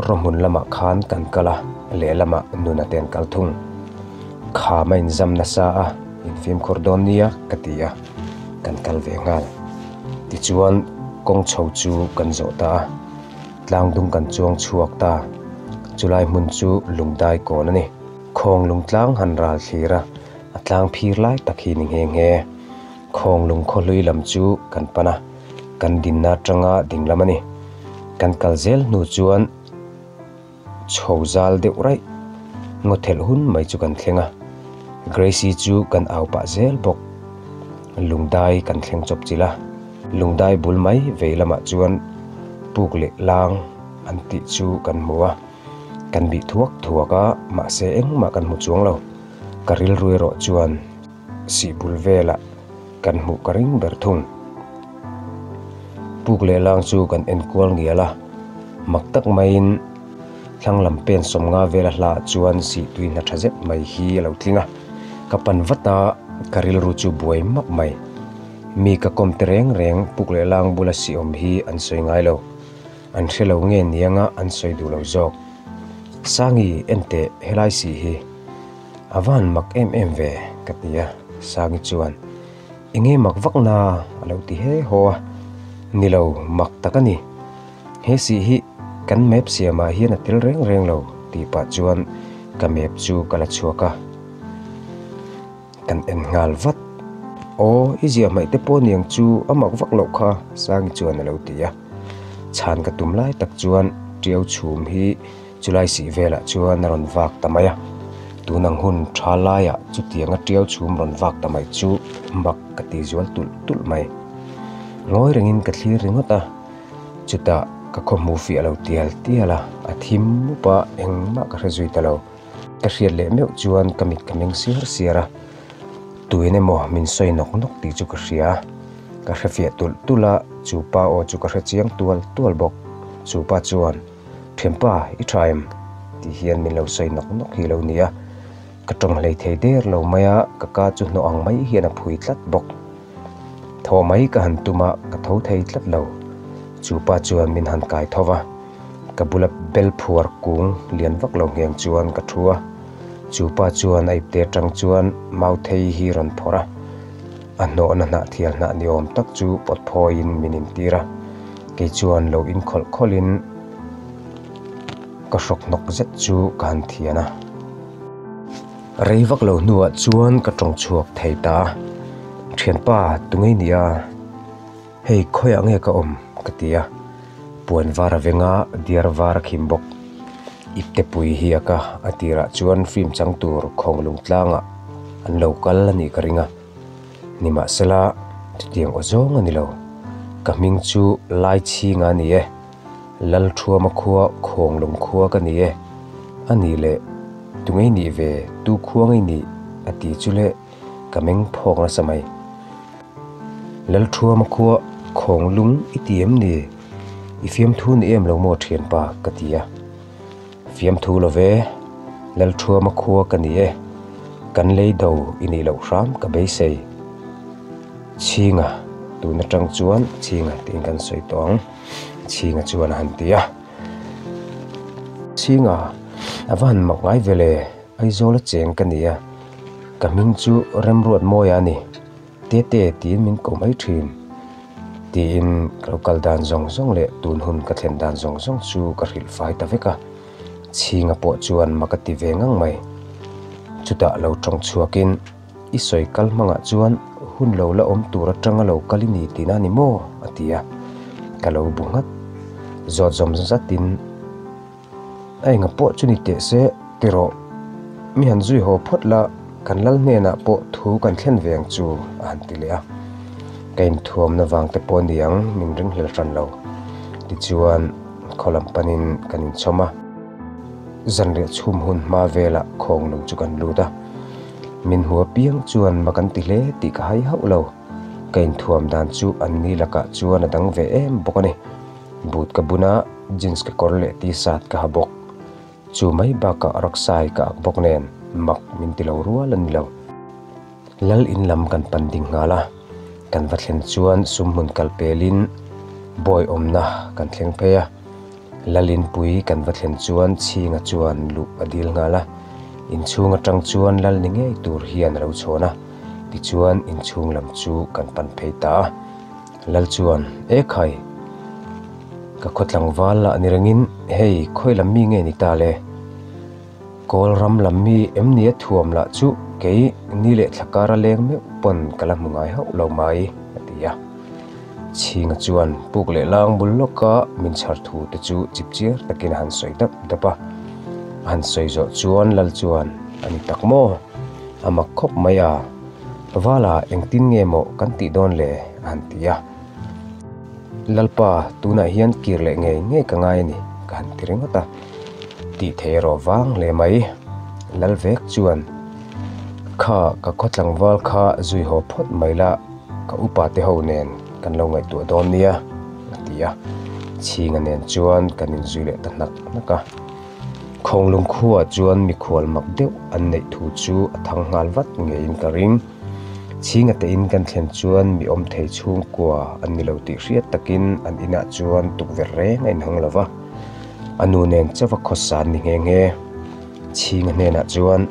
rawhmun lamah khan kan kal a, lehlamah nuna te an kal thung. Kham a inzam nasa a, infimkhur dawn nia ka ti a, kan kal ve nghal. Tichuan kawng chho chu kan zawh ta a, tlang dung kan chuang chhuak ta. Chulai hmun chu lungdai kawn a ni. Khawng lung tlang han ral thlir a, a tlang phir lai tak hi ni nghe nghe. Khawng lung khawhlui lam chu kan pan a, kan dinna atanga ding lam a ni. Kan kal zel hnu chuan chho zal deuh raih ngaw thelh hun mai chu kan thleng a, Gracie chu kan au pah zel bawk. Lungdai kan thleng chawp chilh a, lungdai bul mai vei lamah chuan puk leh lang an tih chu kan hmu a, kan bih thuak thuak a, mahse engmah kan hmu chuang lo. Ka rilru erawh chuan sih bul velah kan hmuh ka ring ber thung. Puk leh lang chu kan en kual ngial a, mak tak maiin thlang lam pen sawmnga vela hla ah chuan sih tui hna tha zet mai hi a lo tling a, ka pan vat a, ka rilru chu buai map mai. Mi ka kawm te reng reng puk leh lang bula sih awm hi an sawi ngai lo, an hre lo nge nianga an sawi duh lo zawk. Sangi enteh helai sih hi. A va han mak em em ve, ka ti a, Sangi chuan, Enge mak vak na? a lo ti he haw a, Ni lo, mak tak a ni. He sih hi kan map siamah hian a tel reng reng lo, tih pah chuan ka map chu ka la chhuak a, kan en nghal vat. Aw, i ziah hmaih te pawh niang chu a mak vak loh kha, Sangi chuan a lo ti a. Chhan ka tum lai tak chuan Tiau chhum hi Chulai sih velah chuan a rawn vak ta mai a, tun ang hun tha laiah chutianga tiau chhum rawn vak ta mai chu mak ka ti zual tulh tulh mai. Ngawi rengin ka thlir ringawt a, chutah ka khawhmu fiah lo tial tial a, a thim mup a, engmah ka hre zui ta lo. Ka hriat leh meuh chuan ka mit ka meng siar siar a, tuin emaw min sawi nawk nawk tih chu ka hria. Ka hre fiah tulh tulh a, Chu pa aw chu ka hre chiang tual tual bawk. Chu pa chuan, Thianpa, i tha em? Tih hian min lo sawi nawk nawk hi lo nia. Ka tawng hlei thei der lo mai a, ka ka chu hnawh ang mai hian a phui tlat bawk. Thaw mai ka han tum a, ka tho thei tlat lo. Chu pa chuan min han kai tho va, ka bula bel phuar kung lian vak lo ngheng chuan ka thu a. Chu pa chuan a ipte atang chuan mauthei hi rawn phawrh a, a hnawhna hnah thial hnah ni awm tak chu pawt phawiin min intir a. Kei chuan lo inkhawlh khawlhin ka hrawk hnawk zet chu ka han thian a. Rei vak lo hnuah chuan ka tawng chhuak thei ta a, Thianpa, tungei nia, hei khawiah nge ka awm? ka ti a, puan var a veng a, diar var a khim bawk. Ipte pui hi a ka, a tirah chuan film chang tur Khawnglung tlangah an lo kal a nih ka ring a, nimahsela chutiang aw zawng a ni lo. Ka hming chu Laichhinga a ni e. Lalthuama khua Khawnglung khua ka ni e, a nih leh tungei nih ve tu khua ngei nih a ti chu le ka meng phawk nasa mai. Lalthuama khua Khawnglung i ti em ni? I fiamthu ni em lo maw thianpa ka ti a. Fiamthu lo ve, Lalthuama khua ka ni e, kan lei do i nih loh hram ka beisei. Chhinga, tun atang chuan Chhinga tiin kan sawi tawh ang. Chhinga chuan a han ti a. Chhinga, a va han mak ngai ve le, Aizawl a cheng ka ni a, ka hming chu Remruatmawia a ni, Tete tiin min ko mai thin, tiin ka lo kal dan zawng zawng leh tun hun ka thlen dan zawng zawng chu ka hrilh fai ta vek a. Chhinga pawh chuan mak a ti ve ngang mai. Chutah lo tawng chhuakin. I sawi kal hmangah chuan hun lo la awm tur atanga lo kal i ni tihna a ni maw? a ti a, ka lo bu nghat. Zawt zawm zatin a enga pawh chu ni teh se ti rawh, mi han zui haw phawt la, kan lal hnenah pawh thu kan thlen ve ang chu a han ti leh a. Ka inthuamna vang te pawh a ni ang min ringhlel hran lo. Tichuan khaw lam panin kan inchhawm a, zanriah chhum hun hma velah khawnglung chu kan lut a. Min hmu apiang chuan ma kan ti hle tih ka hai hauh lo. Ka inthuam dan chu an ni lakah chuan a dang ve em bawk a ni. Boot ka bun a, jeans ka kawr leh t-shirt ka ha bawk. Chu mai bakah raksai ka ak bawk nen mak min ti lo rual a ni lo. Lal in lam kan pan ding nghal a, kan va thlen chuan sumhmun kal pelin bawi awmna kan thleng phei a. Lalinpui kan va thlen chuan Chhinga chuan luh a dil nghal a, inchhung atang chuan lal ni ngei tur hian a lo chhawn a, tichuan inchhung lam chu kan pan phei ta a. Lal chuan, E khai! Ka khaw tlangval lah ni rengin hei khawi lam mi nge ni ta le? Kawl ram lam mi em ni a thuam lah chu kei ni leh thla kar a leng meuh pawn ka la hmu ngai hauh lo mai, a ti a. Chhinga chuan puk leh lang bul lawka min chhar thu te chu chip chiar takin a han sawi dap dap a. A han sawi zawh chuan Lal chuan, A ni tak maw? A mak khawp mai a, Vala engtin nge maw kan tih dawn le? a han ti a. Lalpa, tunah hian kir leh ngei ngei ka ngai a ni, ka han ti ringawt a. Tih thei erawh vang hle mai. Lal vek chuan, Kha, ka khaw tlangval kha zui haw phawt mai la, ka upa te ho nen kan lo ngaihtuah dawn nia, a ti a. Chhinga nen chuan kan inzui leh ta hnak hnak a. Khawnglung khuaah chuan mikhual mak deuh an neih thu chu a thang nghal vat ngeiin ka ring. Chhinga te in kan thlen chuan mi awm thei chhungkua an ni lo tih hriat takin an inah chuan tukverh reng a inhawng lo va, a nu nen chauh a khawsa an ni nghe nghe. Chhinga hnenah chuan,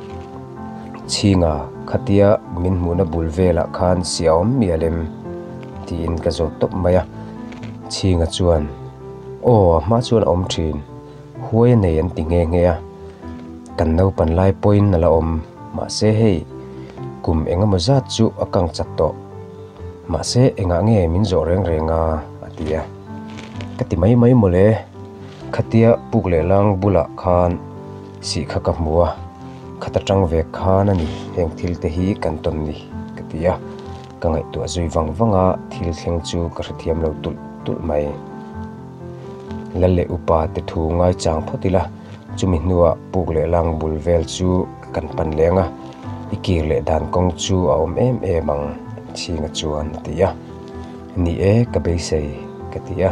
Chhinga, khatia min hmuhna bul velah khan si a awm mial em? tiin ka zawt tawp mai a. Chhinga chuan, Aw, a hma chuan a awm thin. Huai a nei an ti nghe nghe a, kan naupan lai pawhin a la awm, mahse hei kum eng emaw zat chu a kang chak tawh, mahse engah nge min zawh reng reng a? a ti a, ka ti mai mai mawle, khatia puk leh lang bulah khan sih kha ka hmu a, khata tang ve khan a ni heng thil te hi kan tawn ni ka ti a, ka ngaihtuah zui vang vang a, thil thleng chu ka hrethiam lo tulh tulh mai. Lal leh upa te thu ngaichang phawt ila, chumi hnuah puk leh lang bul vel chu kan pan leng a, i kir leh dan kawng chu a awm em em ang, Chhinga chuan a ti a. Ni e, ka beisei. ka ti a.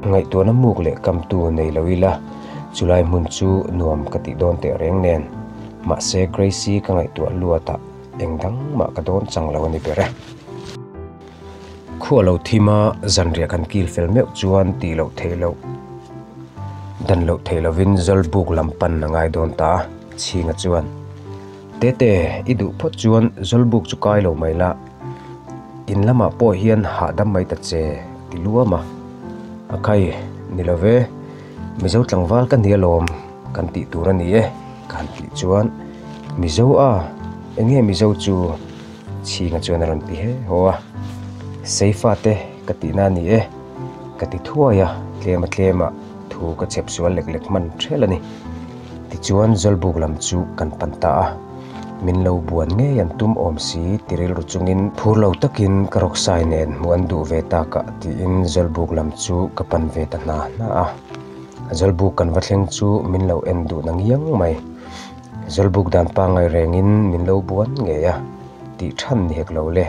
Ngaihtuahna muk leh kamtu nei lo ila, chulai hmun chu nuam ka tih dawn teh reng nen. Mahse Gracie ka ngaihtuah luatah eng dang mah ka dawn chang lo a ni ber e. Khua lo thim a, zanriah kan kil fel meuh chuan tih loh theih loh dan loh theih lovin Zawlbuk lam pan a ngai dawn ta a, Chhinga chuan, Tete, i duh phawt chuan Zawlbuk chu kai lo mai la, in lamah pawh hian hahdam mai ta che, a ti luam a. A khai, ni lo ve, Mizo tlangval ka ni alawm, kan tih tur a ni e, ka han tih chuan, Mizo a, eng nge Mizo chu? Chhinga chuan a rawn ti he haw a, Seifa te ka tihna a ni e, ka ti thuai a, tlem a tlem ah thu ka chhep sual lek lek hman ṭhel a ni. Tichuan Zawlbuk lam chu kan pan ta a, min lo buan ngei an tum awm si ti rilru chungin phur lo takin ka rawksai nen hmuh an duh ve tak ah tiin Zawlbuk lam chu ka pan ve ta hna hna a. Zawlbuk kan va thleng chu min lo en duh na ngiang mai. Zawlbuk dan pangngai rengin min lo buan ngei a, tih than ni hek lo le,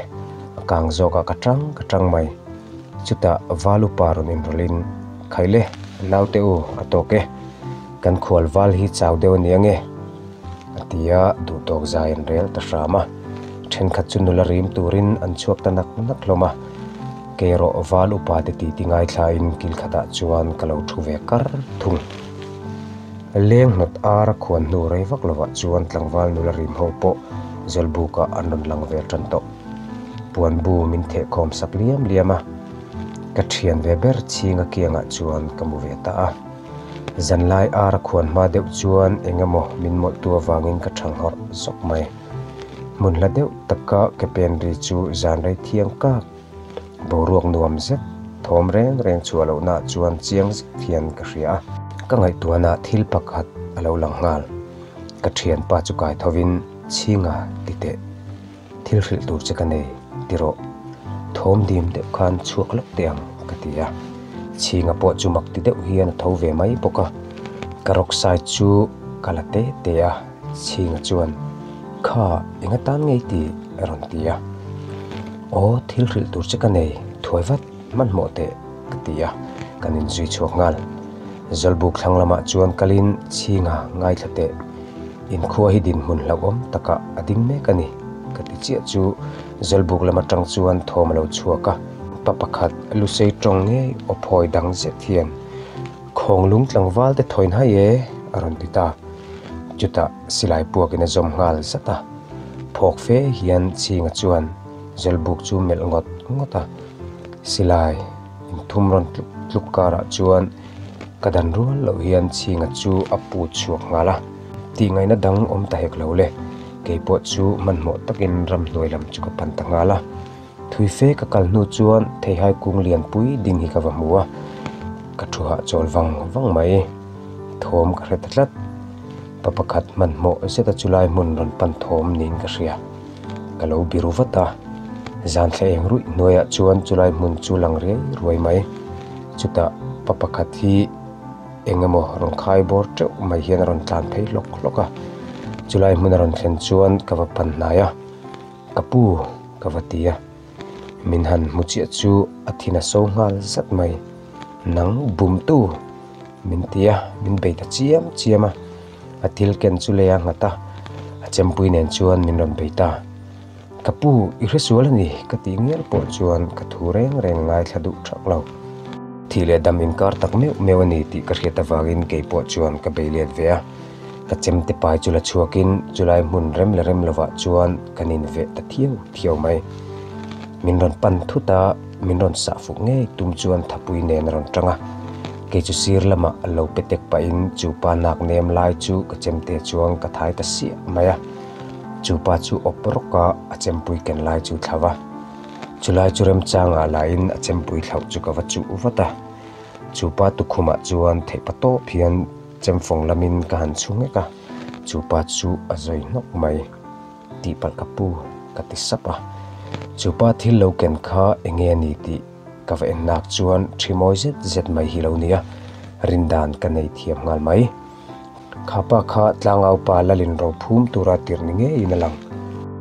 a kang zawkah ka tang ka tang mai. Chutah val upa rawn inrawlhin, Khai le, naute u, a tawk e, kan khual val hi chau deuh a ni ange, a ti a, duhtawk zai an rel ta hram a. Thenkhat chu nula rim turin an chhuak ta nak nak hlawm a, kei erawh val upa te titi ngaithlain kil khatah chuan ka lo thu ve kar thung. Leng hnawt ar a khuan hnu rei vak lovah chuan tlangval nula rim ho pawh Zawlbukah an rawn lang ve tan tawh. Puan bu min theh khawm sak liam liam a, ka thian ve ber chhinga kiangah chuan ka mu ve ta a. Zanlai ar a khuan hma deuh chuan eng emaw min mawlhtu avangin ka thang hawrh zawk mai. Hmun hla deuh taka ke pen ri chu zan rei thiang kak. Boruak nuam zet thawm reng reng chhuah lohnaah chuan chiang zet hian ka hria a. Ka ngaihtuahnaah thil pakhat a lo lang nghal. Ka thianpa chu kai thovin, Chhinga ti teh, thil hrilh tur che ka nei, ti rawh. Thawm dim deuh khan chhuak lawk teh ang, ka ti a. Chhinga pawh chu mak ti deuh hian a tho ve mai bawk a. Ka rawksai chu ka la te te a. Chhinga chuan, Kha, eng atan ngei tih? a rawn ti a. Aw, thil hrilh tur che ka nei, thuai vat hmanhmawh teh, ka ti a, kan inzui chhuak nghal. Zawlbuk thlang lamah chuan kalin Chhinga ngaithla teh, inkhua hi dinhmun hlauhawm takah a ding mek a ni, ka ti chiah chu Zawlbuk lam atang chuan thawm a lo chhuak a. Pa pakhat Lusei tawng ngei aw phawi dang zet hian, Khawnglung tlangval te thawi nhai e, a rawn ti ta. Chutah silai puakin a zawm nghal zat a. Phawk fe hian Chhinga chuan Zawlbuk chu melh ngawt ngawt a. Silai inthum rawn tluk tluk karah chuan ka dan rual loh hian Chhinga chu a put chhuak nghal a. Tihngaihna dang awm ta hek lo le, keipawh chu hmanhmawh takin ramhnuai lam chu ka pan ta nghal a. Thui fe ka kal hnu chuan theihai kung lianpui ding hi ka va hmu a, ka thu hah chawl vang vang mai. Thawm ka hre ta tlat. Pa pakhat hmanhmawh zeta chulai hmun rawn pan thawm niin ka hria. Ka lo biru vat a, zan thla eng ruih hnuaiah chuan chulai hmun chu lang riai ruai mai. Chutah pa pakhat hi eng emaw rawn khai bawr teuh mai hian a rawn tlan phei hlawk hlawk a. Chulai hmun a rawn thlen chuan ka va pan hnai a. Ka pu, ka va ti a. Min han hmu chiah chu a thin a so nghal zat mai. Nang bumtu! Min ti a, min bei ta chiam chiam a. A thil ken chu lei a nghat a, a chempui nen chuan min rawn bei ta. Ka pu, i hresual a ni, ka tih ngial pawh chuan ka thu reng reng ngaithla duh thak lo. Thih leh dam inkar tak meuh meuh a ni tih ka hriat avangin kei pawh chuan ka bei let ve a. Ka chemte pai chu la chhuakin chulai hmun rem leh rem lovah chuan kan inveh ta thiau thiau mai. Min rawn pan thut a, min rawn sah fuh ngei tum chuan thapui nen a rawn tang a. Kei chu sir lamah a lo pe tek pahin chu pa nak nem lai chu ka chemte chuan ka thai ta siah mai a. Chu pa chu awp rawk a, a chempui ken lai chu thla va. Chulai chu remchangah lahin a chempui thlauh chu ka va chuh vat a. Chu pa tukhumah chuan theihpa tawp hian Chemfawng lamin ka han chhu nghek a, chu pa chu a zawi hnawk mai. Tihpalh ka pu, ka ti sap a. Chu pa thil lo ken kha eng nge a ni tih ka va en nak chuan thi mawi zet zet mai hi lo nia, rindan ka nei thiam nghal mai. Kha pa kha tlangau pa Lalin ro phum tura tirh ni ngeiin a lang.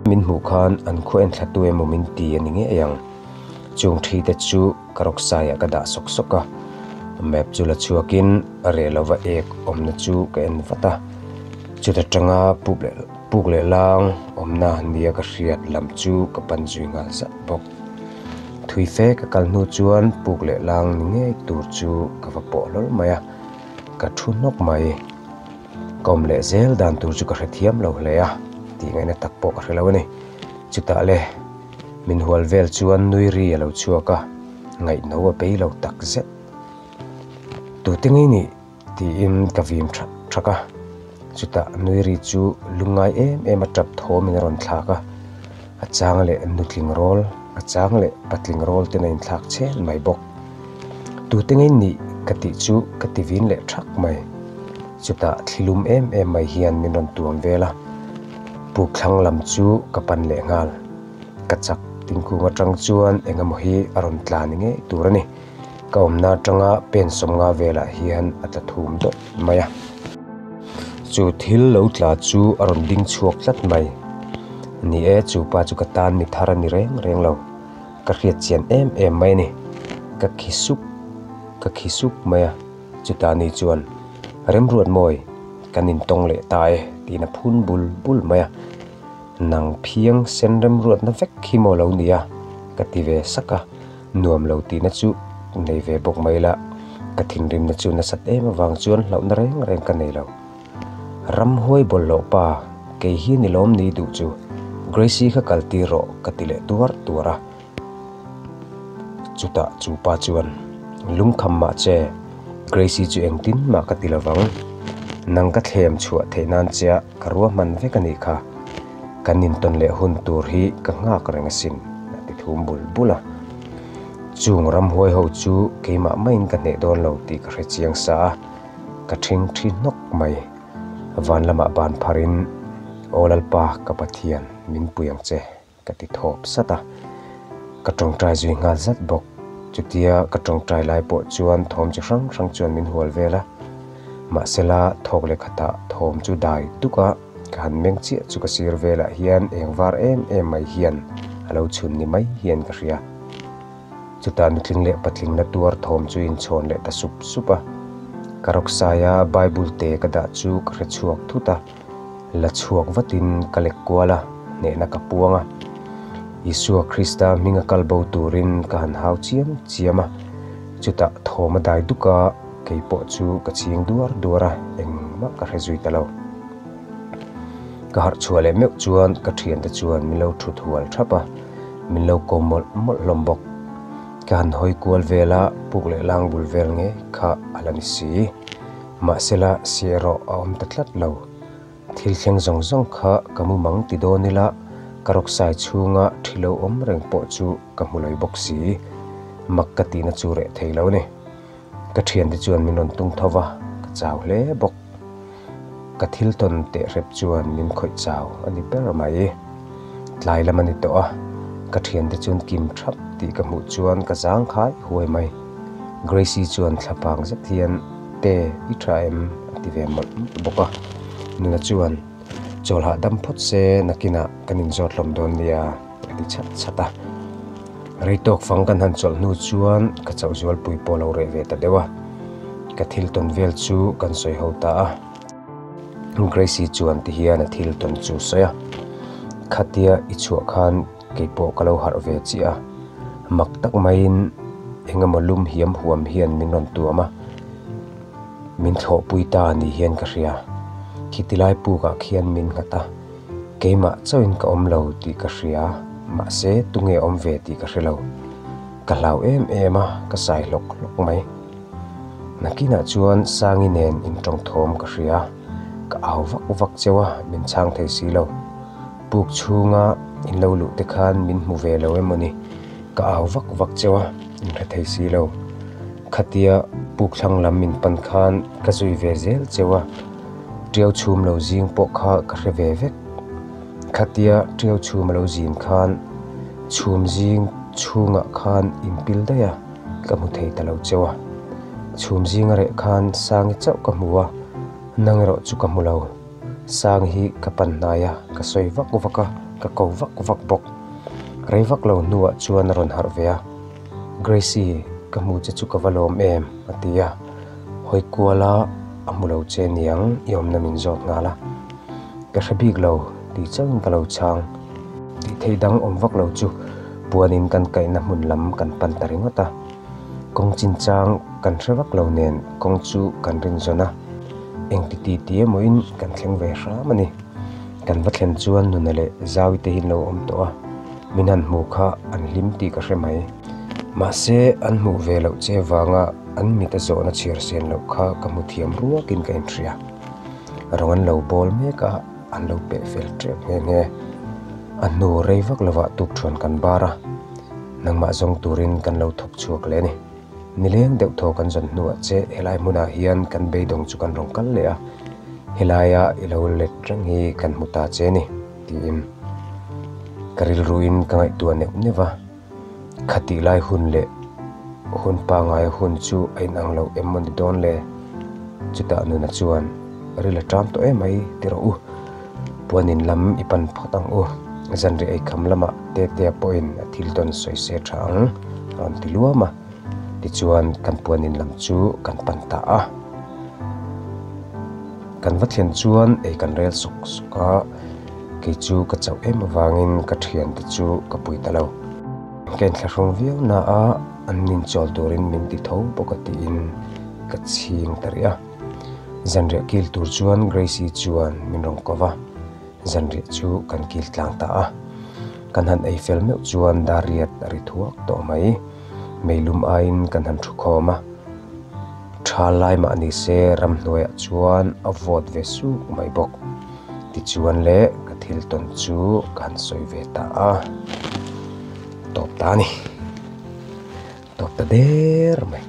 Min hmuh khan an khua en thlatu emaw min ti a ni ngei ang. Chung thi te chu ka rawksaiah ka dah sawk sawk a, map chu la chhuakin reh lova ek awmna chu ka en vat a, chuta tanga puk leh puk leh lang awmna nia ka hriat lam chu ka pan zui nghal zat bawk. Thui fe ka kal hnu chuan puk leh lang ni ngei tur chu ka va pawh hlawl mai a, ka thu hnawk mai. Ka awm leh zel dan tur chu ka hrethiam lo hle a, tih ngaihna tak pawh ka hre lo a ni. Chutah le. Min hual vel chuan nui ri a lo chhuak a, ngaihno a bei lo tak zet. Tute ngei nih? tiin ka vim thak thak a. Chutah nui ri chu lungngai em em a tap thawmin a rawn thlak a, a chang leh nutling rawl, a chang leh patling rawl ten a inthlak chhen mai bawk. Tute ngei nih ka tih chu ka ti vin leh thak mai. Chutah thlilum em em mai hian min rawn tuam vel a, puk thlang lam chu ka pan leh nghal. Ka chak tingkung atang chuan eng emaw hi a rawn tla ni ngei tur a ni. Ka awmna atanga pen sawmnga velah hian a tla thum dawt mai a. Chu thil lo tla chu a rawn ding chhuak tlat mai. Ni e, chu pa chu ka tan mi thar a ni reng reng lo. Ka hriat chian em em mai a ni. Ka khi sup, ka khi sup mai a. Chutah ni chuan, Remruatmawi, kan intawng leh ta e, tiin a phun bul bul mai a. Nang phiang sen remruatna vek hi maw lo nia? ka ti ve sak a, nuam lo tihna chu nei ve bawk mai la, ka thinrimna chu nasat em avang chuan hlauhna reng reng ka nei lo. Ramhuai bawlhhlawh pa, kei hi ni lawm ni duh chu, Gracie kha kal tir rawh ka ti leh tuar tuar a. Chutah chu pa chuan, Lungkham mah che, Gracie chu engtin mah ka ti lovang. Nang ka thlem chhuah theih nan che a ka ruahman vek a nih kha. Kan intawn leh hun tur hi ka nghak reng asin, a ti thum bul bul a. Chung ramhuai ho chu keimah maiin ka hneh dawn lo tih ka hre chiang sa a, ka ṭhing ṭhi hnawk mai. Van lamah ban pharin, Aw Lalpa, ka Pathian, min pui ang che. Ka ti thawp sat a, ka tawngtai zui nghal zat bawk. Chutia ka tawngtai lai pawh chuan thawm chi hrang hrang chuan min hual vel a, mahsela thawk leh khatah thawm chu dai duk a, ka han meng chiah chu ka sir velah hian eng var em em mai hian a lo chhun ni mai hian ka hria. Chutah nutling leh patling la tuar thawm chu inchhawn leh ta sup sup a, ka rawksaia Bible te ka dah chu ka hre chhuak thut a. La chhuak vatin ka lek kual a, hnehna ka puang a. Isua Krista hminga kal bo turin ka han hau chiam chiam a, chutah thawm a dai duk a, kei pawh chu ka ching duar duar a, engmah ka hre zui ta lo. Ka harh chhuah leh meuh chuan ka thiante chuan min lo thut hual thap a, min lo ko mawlh mawlh hlawm bawk. Ka han hawi kual vel a, puk leh lang bul vel ngei kha a la ni si. Mahsela si erawh a awm ta tlat lo. Thil thleng zawng zawng kha ka mu mang ti dawn ila, ka rawksai chhunga thi lo awm reng pawh chu ka hmu lawi bawk si. Mak ka tihna chu reh thei lo ni. Ka thiante chuan min rawn tung tho va, ka chau hle bawk. Ka thil tawn teh hrep chuan min khawih chau a ni ber mai. Tlai lam a ni tawh a, ka thiante chuan kim thap tih ka hmuh chuan ka zang khai huai mai. Gracie chuan thlapang zet hian Te, i tha em? a ti ve mawlh mawlh bawk a. Nuna chuan, Chawl hahdam phawt se nakinah kan inzawt hlawm dawn nia a ti chhat chhat a. Rei tawk fang kan han chawlh hnu chuan ka chauh zualpui pawh lo reh ve ta deuh a. Ka thil tawn vel chu kan sawi ho ta a. Gracie chuan ti hian a thil tawn chu sawi a, Khatia i chhuah khan kei pawh ka lo harh ve chiah a, mak tak maiin eng emaw lum hiam huam hian min rawn tuam a, min thlawhpui ta ni hian ka hria. Khiti lai pukah khian min nghat a, keimah chauhin ka awm lo tih ka hria, mahse tunge awm ve tih ka hre lo. Ka hlau em em a, ka sai hlawk hlawk mai. Nakinah chuan Sangi nen intawng thawm ka hria, ka au vak vak cheu a, min chhang thei si lo. Puk chhunga in lo luh te khan min hmu ve lo emaw ni, ka au vak vak cheu a, in hre thei si lo. Khatia puk thlang lam min pan khan ka zui ve zel cheu a, tiau chhum lo zing pawh kha ka hre ve vek. Khatia tiau chhum a lo zin khan chhum zing chhungah khan in pil daih a. Ka hmu thei ta lo cheu a, chhum zinga reh khan Sangi chauh ka hmu a, nang erawh chu ka hmu lo. Sangi hi ka pan hnai a, ka sawi vak vak a, ka ko vak vak bawk. Rei vak lo hnuah chuan a rawn harh ve a, Gracie, ka hmu che chu ka va lawm em? a ti a. Hawi kuala a hmu lo che niang i awmna min zawt nghal a. Ka hre bik lo tih chauhin ka lo chhang. Tih theih dang awm vak lo chu puanin kan kaihna hmun lam kan pan ta ringawt a. Kawng chinchang kan hre vak lo nen kawng chu kan rin zawn a. Engti ti ti emawin kan thleng ve hram a ni. Kan va thlen chuan nuna leh Zawi te hi an lo awm tawh a, min han hmuh kha an hlim tih ka hre mai. Mahse, an hmuh ve loh che vanga an mit a zawhna chhiar sen loh kha ka hmu thiam ruakin ka inhria. Rawng an lo bawl mek a, an lo peh fel tep nghe nghe. A hnu rei vak lovah tukthuan kan bar a, nangmah zawng turin kan lo thawk chhuak leh a ni. Nileng deuh thaw kan zawn hnuah che helai hmunah hian kan beidawng chu kan rawn kal leh a, helaia i lo let reng hi kan hmu ta che ni, tiin ka rilruin ka ngaihtuah neuh neuh va. Khatih lai hun leh hun pangaia hun chu a inang lo em maw ni dawn le? Chutah nuna chuan, Ril a ṭam tawh em mai ti rawh u, puanin lam i pan phawt ang u, zanriah eikham lamah Tetea pawhin a thil tawn sawi se ṭha ang, a rawn ti luam a. Tichuan kan puanin lam chu kan pan ta a. Kan va thlen chuan ei kan rel sawk sawk a, kei chu ka chauh em avangin ka thiante chu ka pui ta lo. Ka inthlahrung viau na a, an ninchawl turin min ti tho bawk a tiin ka chhing ta rih a. Zanriah kil tur chuan Gracie chuan min rawn ko va, zanriah chu kan kil tlang ta a. Kan han ei fel meuh chuan dar riat a ri thuak tawh mai. Meilum aiin kan han thu khawm a, tha lai mah ni se ramhnuaiah chuan a vawt ve suk mai bawk. Tichuan le ka thil tawn chu ka han sawi ve ta a, tawp ta a ni. Tawp ta der mai.